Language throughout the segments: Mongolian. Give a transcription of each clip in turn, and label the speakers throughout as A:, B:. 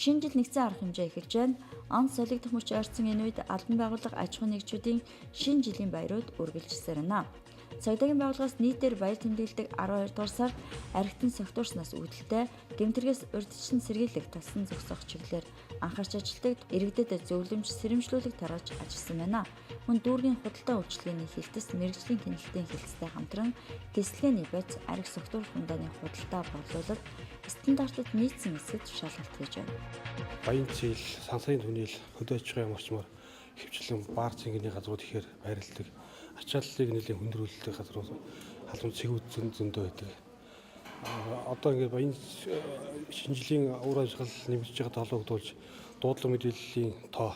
A: Шинэ жил нэгдсэн арга хэмжээ эхэлж байна. Он солигдох мөч ойртсон энэ үед албан байгууллага аж ахуйн нэгжүүдийн шинэ жилийн баярууд үргэлжилсээр байна. Цагдаагийн байгууллагаас нийтээр баяр тэмдэглэдэг 12 дугаар сард архитан согтуурснаас үүдэлтэй гэмтэргээс урьдчилан сэргийлэх тассан зогсоох чиглэлээр анхаарч ажилладаг иргэдэд зөвлөмж сэрэмжлүүлэг тарааж ажилласан байна. Мөн дүүргийн худалдаа үйлчилгээний хилтэс мэргэжлийн хяналтын хилцтэй хамтран тэслэгээний бодис арх согтуур хундааны худалдаа борлуулалт стандартад нийцсэн эсэд шалгалт хийж байна.
B: Баян цэл, сансрын түнэл, хөдөө аж ахуйн орчмоор хөвчлэн баар цэнгэний газрууд ихээр байрладаг. Ачааллыг нэлийн хүндрүүлдэг газрууд халуун цэгүүд зөндөө байдаг. Одоо ингээд баян шинэ жилийн уур амьсгал нэмэгдэж байгаа толгогдуулж дуудлага мэдээллийн тоо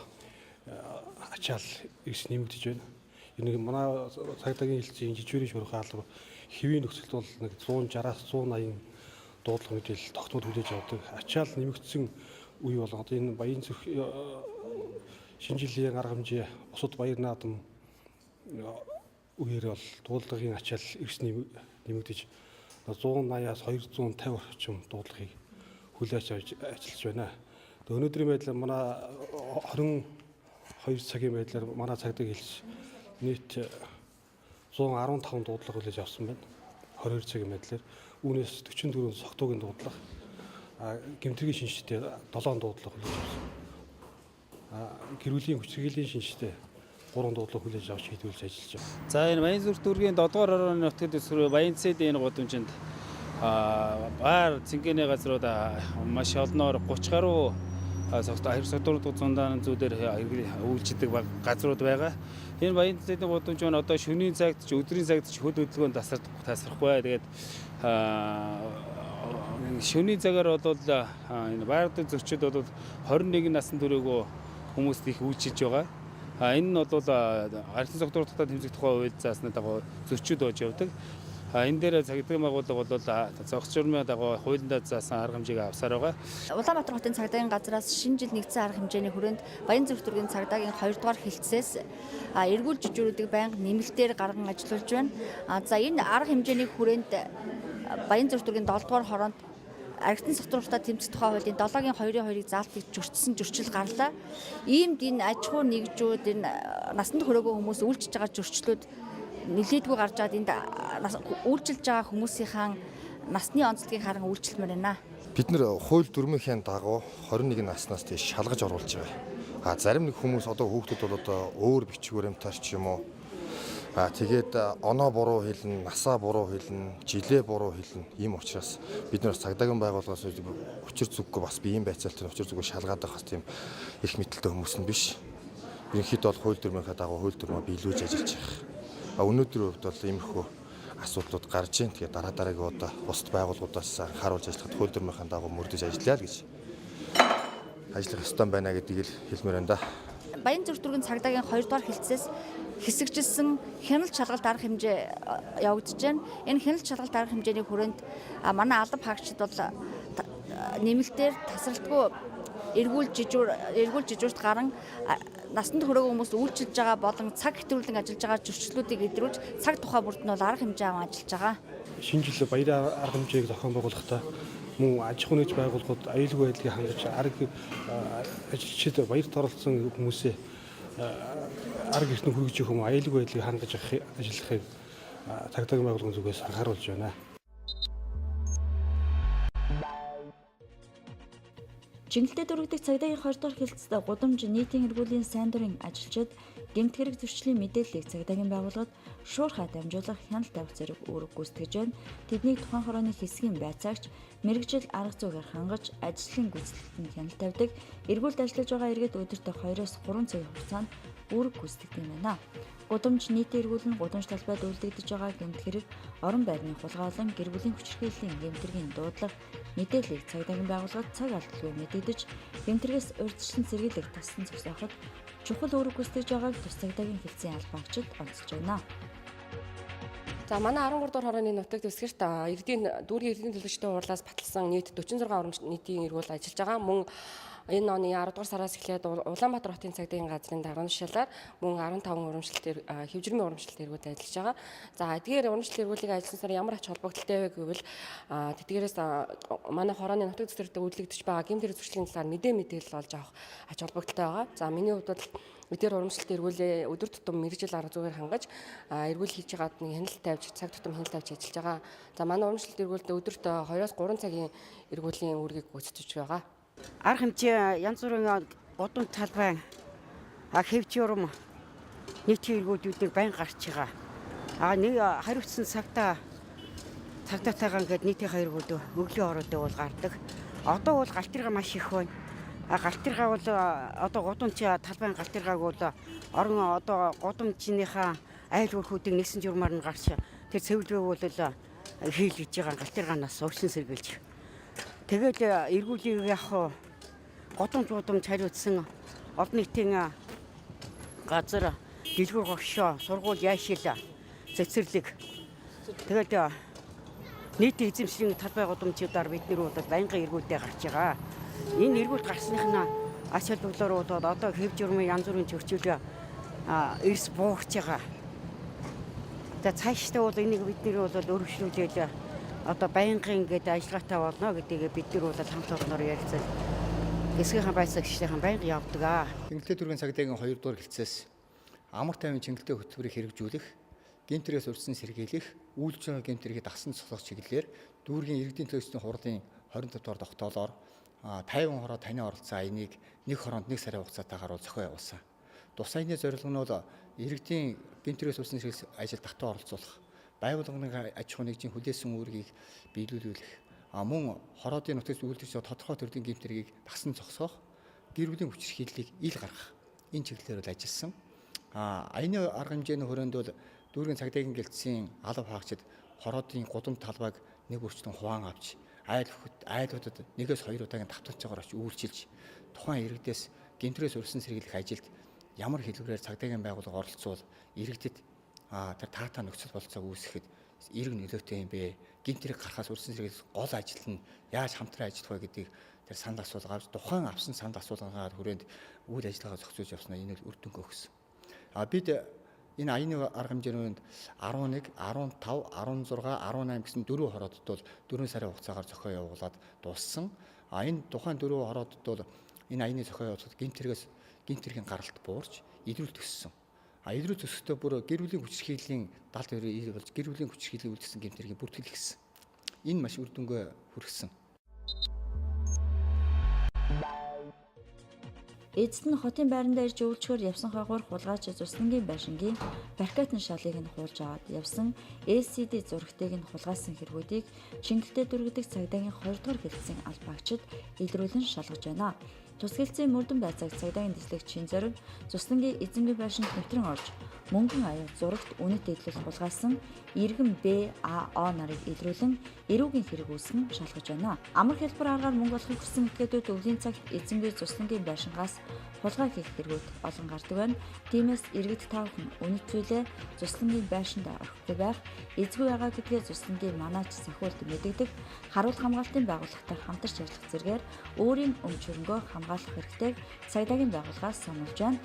B: ачаал эрс нэмэгдэж байна. Энэ манай цагдаагийн хэлцээний жижигрийн шуурхай алба хэвийн нөхцөлд бол нэг 160-аас 180 дуудлага мэдээлэл тогтмол хүлээж авдаг. Ачаал нэмэгдсэн үе бол одоо энэ баян зүрх шинэ жилийн арга хэмжээ бусад баяр наадам үеэр бол дуудлагын ачаал эрс нэмэгдэж 180-аас 250 орчим дуудлагыг хүлээж авч ажиллаж байна. Өнөөдрийн байдлаар манай 22 цагийн байдлаар манай цагдаагийн хэлц нийт 115 дуудлага хүлээж авсан байна. 22 цагийн байдлаар үүнээс 44 согтуугийн дуудлага, гэмтэргийн шинжтэй 7 дуудлага хүлээж авсан. Гэр бүлийн хүчирхийллийн шинжтэй 3 дуудлага хүлээж авч хийдүүлж ажиллаж байна.
C: За энэ Баян зүрх дүүргийн 7 дугаар орооны нутгийн төсвөр Баян цэд энэ гудамжинд баар цэнгэний газрууд маш олноор 30 гаруй аяр содурд зундаан зүүдээр үйлчилдэг газрууд байгаа. Энэ Баян цэдийн гудамж нь одоо шөнийн цагт ч өдрийн цагт ч хөл хөдөлгөөн тасрахгүй. Тэгээд шөнийн цагаар бол энэ баардын зөрчид бол 21 насны түрүүгөө хүмүүст их үйлчилж байгаа. Энэ нь бол архитын согтуур тэмцэх тухай хууль заасны дагуу зөрчид болж явдаг. Энэ дээр цагдаагийн байгууллага бол зохис журмын дагуу хуулиндаа заасан арга хэмжээг авсаар байгаа.
A: Улаанбаатар хотын цагдаагийн газраас шинэ жил нэгдсэн арга хэмжээний хүрээнд Баян зүрх дүүргийн цагдаагийн 2 дугаар хэлцээс эргүүл жижүүрүүдийг байнга нэмэлтээр гарган ажиллуулж байна. За энэ арга хэмжээний хүрээнд Баян зүрх дүүргийн 7 дугаар хороонд архитын согтууртаа тэмцэх тухай хуулийн 7-гийн 2-ын 2-ыг заалтыг зөрчсөн зөрчил гарлаа. Иймд энэ аж ахуй нэгжүүд энэ насанд хүрээгүй хүмүүс үйлчилж байгаа зөрчлүүд нэлээдгүй гарч аваад энд үйлчилж байгаа хүмүүсийнхаа насны онцлогийг харан үйлчилмээр байна.
D: Бид нэр хууль дүрмийн дагуу 21 наснаас тийш шалгаж оруулж байгаа. А зарим нэг хүмүүс одоо хүүхдүүд бол одоо өөр бичгүүр юмтар ч юм уу. А тэгээд оноо буруу хэлнэ, насаа буруу хэлнэ, жилээ буруу хэлнэ. Ийм учраас бид нар цагдаагийн байгууллагаас учир зүггүй бас биеийн байцаалтын учир зүггүй шалгаад байх бас тийм их мэдлэлтэй хүмүүс нь биш. Ерөнхийдөө бол хууль дүрмийнхаа дагуу хууль дүрмээ биелүүлж ажиллаж байгаа. А өнөөдрийн хувьд бол иймэрхүү асуудлууд гарч ийн. Тэгээд дараа дараагийн удаа бусад байгууллагуудаас анхааруулж ажиллахад хууль дүрмийнхаа дагуу мөрдөж ажиллая л гэж ажиллах ёстой байна гэдгийг л хэлмээр байна да.
A: Баян зүрх дүүргийн цагдаагийн 2 дугаар хэлцээс хэсэгчилсэн хяналт шалгалт арга хэмжээ явагдаж байна. Энэ хяналт шалгалт арга хэмжээний хүрээнд манай алба хаагчид бол нэмэлтээр тасралтгүй эргүүл жижүүрт гарan насанд хүрээгүй хүмүүс үйлчилж байгаа болон цаг хэтрүүлэн ажиллаж байгаа зөрчлүүдийг эдрүүлж цаг тухай бүрд нь бол арга хэмжээ аван ажиллаж байгаа.
B: Шинэ жил баярын арга хэмжээг зохион байгуулахдаа мөн аж ахуйн нэгж байгууллагууд аюулгүй байдлыг хангаж арга ажилчид баярт оролцсон хүмүүсээ арга эртний хүргэж өгөх юм аюулгүй байдлыг хангаж ажиллахыг цагдаагийн байгууллагын зүгээс анхааруулж байна. Жингэлтэй дүүрэгдэх цагдаагийн 20 дугаар хэлцэд гудамж нийтийн эргүүлийн сайн дурын ажилчид гэмт хэрэг зөрчлийн мэдээллийг цагдаагийн байгууллагад шуурхай дамжуулах хяналт тавих зэрэг үүрэг гүйцэтгэж байна. Тэднийг тухайн хорооны хэсгийн байцаагч мэргэжил арга зүйгээр хангаж ажлын гүйцэтгэлд нь хяналт тавьдаг. Эргүүлд ажиллаж байгаа иргэд өдөртөө 2-3 цагийн хугацаанд үүрэг гүйцэтгэдэг юм байна. Гудамж нийтийн эргүүл нь гудамж талбайд үлдэгдэж байгаа гэмт хэрэг, орон байрны хулгайлан, гэр бүлийн хүчирхийллийн гэмтэргийн дуудлага мэдээллийг цагдаагийн байгууллагад цаг алдалгүй мэдэгдэж, гэмтэргээс урьдчилан сэргийлэх тассан зогсооход чухал үүрэг гүйцэтгэж байгааг тус цагдаагийн хэлцээний албаагчид онцолж байна.
E: За манай 13 дугаар хорооны нутаг дэвсгэрт иргэдийн дүүргийн иргэдийн төлөөлөгчдийн хурлаас баталсан нийт 46 оромж нийтийн эргүүл ажиллаж байгаа. Мөн Энэ оны 10 дугаар сараас эхлээд Улаанбаатар хотын цагдаагийн газрын дарган тушаалаар мөн 15 урамшилт хэв журмын урамшилт эргүүд ажиллаж байгаа. За, эдгээр урамшилт эргүүлийг ажилласаар ямар ач холбогдолтой вэ гэвэл тэдгээрээс манай хорооны нутаг дэвсгэрт үйлдэгдэж байгаа гэмт хэрэг зөрчлийн талаар мэдээлэл олж авах ач холбогдолтой байгаа. За, миний хувьд бол эдгээр урамшилт эргүүлээ өдөр тутам мэргэжил арга зүгээр хангаж эргүүл хийж байгаад нэг хяналт тавьж, цаг тутам хяналт тавьж ажиллаж байгаа. За, манай урамшилт эргүүлдэ өдөрт 2-3 цагийн эргүүлийн үүргийг гүйцэтгэж байгаа.
F: Арга хэмжээ янз бүрийн гудамж талбай, хэв журам, нийтийн эргүүдүүдийг байн гарч байгаа. А нэг хариуцсан цагтаатайгаа ингээд нийтийн эргүүд өглөө ороод бол гардаг. Одоо бол галт тэргээ маш их байна. А галт тэргээ бол одоо гудамж талбайн галт тэргээг бол орон одоо гудамжныхаа айл өрхүүдийг нэгсэн журмаар нь гарч тэр цэвэрлэгээг бол хийлгэж байгаа галт тэргаанаас урьдчилан сэргийлж. Тэгэл эргүүлийг яг гудамж хариуцсан олон нийтийн газар, дэлгүүр гогшоо, сургууль, яашил, цэцэрлэг. Тэгэл нийтийн эзэмшлийн талбай гудамжуудаар бид нар бол байнгын эргүүлдэ гарч байгаа. Энэ эргүүлд гарсных нь ач холбогдлоор бол одоо хэв журмын янз бүрийн зөрчил эрс буурч байгаа. За, цаашдаа бол энийг бид нар бол өргөжлүүлээд одоо байнгын ингээд ажиллагаатай болно гэдгийг бид нар бол хамт олноор ярилцаад хэсгийнхаа байцаагчдын байнга явдаг аа.
G: Чингэлтэй дүүргийн цагдаагийн 2 дугаар хэлцээс амар тайван чингэлтэй хөтөлбөрийг хэрэгжүүлэх, гэмт хэрэгээс урьдчилан сэргийлэх, үйлдвэрлэлийн гэмт хэргийг дасан зогсоох чиглэлээр дүүргийн иргэдийн төлөөсний хурлын 25 дугаар тогтоолоор 50 хороо таны оролцсон аяныг нэг хороонд 1 сарын хугацаатаагаар бол зохион явуулсан. Тус аяны зорилго нь бол иргэдийн гэмт хэрэгээс урьдчилан сэргийлэх ажилд татуу оролцуулах, байгууллагын аж ахуйн нэгжийн хүлээсэн үүргийг биелүүлэх, мөн хороодын нутагт үйлдвэрлэж тодорхой төрлийн гэмт хэргийг дасан зогсоох, гэр бүлийн хүчирхийллийг ил гаргах энэ чиглэлээр бол ажилласан. Аяны арга хэмжээний хүрээнд бол дүүргийн цагдаагийн гэлтсийн алба хаагчид хороодын гудам талбайг нэг өрчлөн хуваан авч айлуудад 1-2 удаагийн давталжаагаар очиж үйлчилж тухайн иргэдээс гэмт хэрэгээс урьдчилан сэргийлэх ажилд ямар хэлбэрээр цагдаагийн байгууллага оролцвол иргэдэд тэр таатай нөхцөл бололцоог үүсгэхэд эрг нөлөөтэй юм бэ? Гэмт хэрэг гарахаас урьдчилан сэргийлэх гол ажил нь яаж хамтран ажиллах вэ гэдгийг тэр санал асуулга авч тухайн авсан санал асуулгын хүрээнд үйл ажиллагаа зохицуулж явснаа энэ үр дүнг өгсөн. Бид энэ аяны арга хэмжээний 11, 15, 16, 18 гэсэн дөрвөн хороодод бол 4 сарын хугацаагаар зохион явуулаад дууссан. Энэ тухайн дөрвөн хороодод бол энэ аяны зохион явуулахад гэмт хэргийн гаралт буурч илрүүл төссөн. Илрүүл төсөхдөө бүр гэр бүлийн хүчирхийллийн 70 болж гэр бүлийн хүчирхийллийн үйлдэлсэн гэмт хэргийн бүртгэл ихсэн. Энэ маш үр дүнгээ хүргэсэн.
A: Эцэст нь хотын байрандаа ирж өвлжөхөөр явсан хаагуур хулгайч зуслангийн байшингийн баркатын шалыг нь хуулж аваад явсан LCD зурагтыг нь хулгайлсан хэрэгүүдийг Чингэлтэй дүүргэдэг цагдаагийн 2 дугаар хэлтсийн албаагчид илрүүлэн шалгаж байна. Тус хэлтсийн мөрдөн байцаагч цагдаагийн дэслэгч Чин зориг зуслангийн эзэмгийн байшинд нэвтрэн орж мөнгөн аяа зурагт үнэт эдлэл хулгайлсан иргэн Б А О нарыг илрүүлэн эрүүгийн хэрэг үүсгэн шалгаж байна. Амар хялбар аргаар мөнгө олохыг хүссэн этгээдүүд өвлийн цагт эзэмгүй зуслангийн байшингаас хулгай хийх хэрэгүүд олон гардаг байна. Тиймээс иргэд та бүхэн үнэт зүйлээ зуслангийн байшинд орхихгүй байх, эзгүй байгаа гэдгээ зуслангийн манаач сахиулт мэдэгдэх, харуул хамгаалтын байгууллагатай хамтарч ажиллах зэргээр өөрийн өмч хөрөнгөө хамгаалах хэрэгтэйг цагдаагийн байгууллагаас сануулж байна.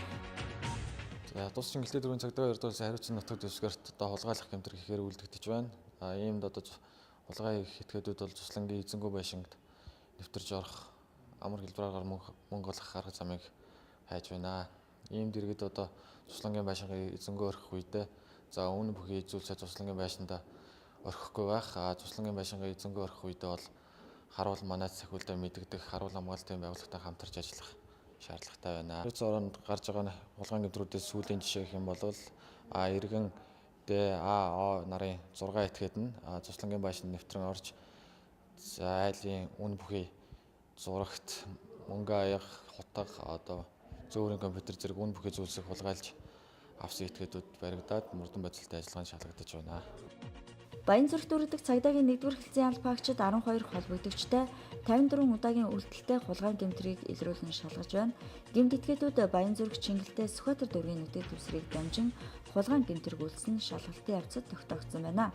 H: За, тус Чингэлтэй дүүргийн цагдаа 2 дугаар хариуцсан нутаг дэвсгэрт одоо хулгайлах гэмт хэрэг ихээр үлдэгдэж байна. Иймд одоо хулгай хийх этгээдүүд бол зуслангийн эзэнгүй байшинд нэвтэрч орох амар хэлбэрээр мөнгө олох арга замыг хайж байна. Иймд иргэд одоо зуслангийн байшингаа эзэнгүй орхих үедээ за үнэ бүхий зүйлсээ зуслангийн байшиндаа орхихгүй байх. Зуслангийн байшингаа эзэнгүй орхих үедээ бол харуул манайд сахиулдаа мэдэгдэх, харуул хамгаалтын байгууллагатай хамтарч ажиллах шаардлагатай байна. Хариуцсан ороонд гарч байгаа хулгайн гэмтрүүдээс сүүлийн жишээ гэх юм бол иргэн Д А О нарын 6 этгээд нь зуслангийн байшинд нэвтрэн орж за айлын үн бүхий зурагт, мөнгө аяга, хутга, одоо зөөврийн компьютер зэрэг үн бүхий зүйлсийг хулгайлж авсан этгээдүүд баригдаад мөрдөн байдалтай ажиллагаанд шалгагдаж байна.
A: Баян зүрх дүүрдэг цагдаагийн 1-р хэлтсийн албаагчид 12 холбогдогчтой 54 удаагийн үйлдэлтэй хулгайн гэмтрийг илрүүлэн шалгаж байна. Гэмт этгээдүүд Баян зүрх Чингэлтэй Сүхбаатар дүүргийн нутаг дэвсгэрийг дамжин хулгайн гэмтрэг үйлдсэн шалгалтын явцад тогтоогдсон байна.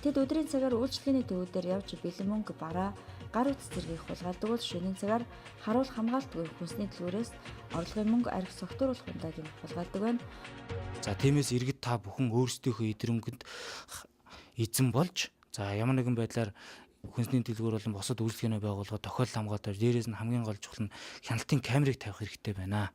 A: Тэд өдрийн цагаар үйлчилгээний төвүүдээр явж бэлэн мөнгө, бараа, гар утас зэргийг хулгайлдаг бол шөнийн цагаар харуул хамгаалтгүй хүнсний дэлгүүрээс орлогын мөнгө архи согтууруулах ундааг нь хулгайлдаг байна.
I: За тиймээс иргэд та бүхэн өөрсдийнхөө эдрэмгэнд эзэн болж за ямар нэгэн байдлаар хүнсний дэлгүүр болон бусад үйлчилгээний байгууллага тохиолдол хамгаалал дээрээс нь хамгийн гол чухал нь хяналтын камерыг тавих хэрэгтэй байна.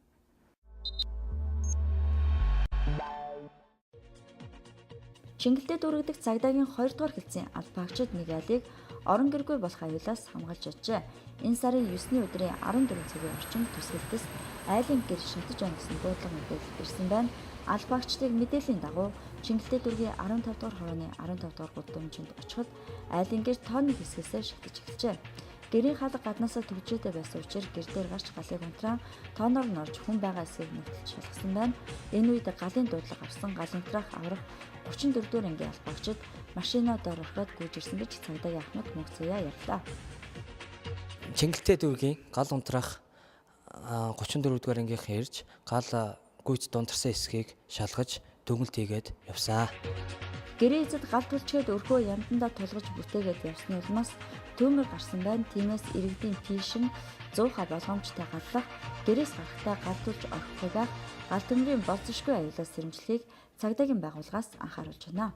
A: Чингэлтэй дүүрэгдэх цагдаагийн 2 дугаар хэлцийн албаагчид нэг айлыг орон гэргүй болох аюулаас хамгаалж чаджээ. Энэ сарын 9-ний өдрийн 14 цагийн орчинд төсгөлдөс айлын гэр шатаж байна гэсэн дуудлага мэдээлэл ирсэн байна. Албаагчдыг мэдээллийн дагуу Чингэлтэй дүүргийн 15 дугаар хорооны 15 дугаар гудамжинд очиход айлын гэр тооны хэсгээсээ шатаж эхэлжээ. Гэрийн хаалга гаднаасаа түгжээтэй байсан учраас гэр дээр гарч галыг унтраан тооноор нь орж хүн байгаа эсэхийг нүгэлж шалгасан байна. Энэ үед галын дуудлага авсан гал унтраах аврах 34 дугаар ангийн албаагчид машинаа дор орхиод гүйж ирсэн гэж цагдаагийн ахмад Мөнх Цуяа ярьлаа.
J: Чингэлтэй дүүргийн гал унтраах 34 дугаар ангийнхан ирж гал гүйц дундарсан хэсгийг шалгаж дүгнэлт хийгээд явсан.
A: Гэрээ эзэд гал түлчгээд өрхөө ямдандаа тулгаж бүтээгээд явсны улмаас төмөр гарсан байна. Тиймээс иргэдийн пишин 100% болгоомжтой галлах, гэрээс гарахдаа гал түлж орохгүй байх, гал төмрийн болзошгүй аюулаас сэрэмжлэхийг цагдаагийн байгууллагаас анхааруулж байна.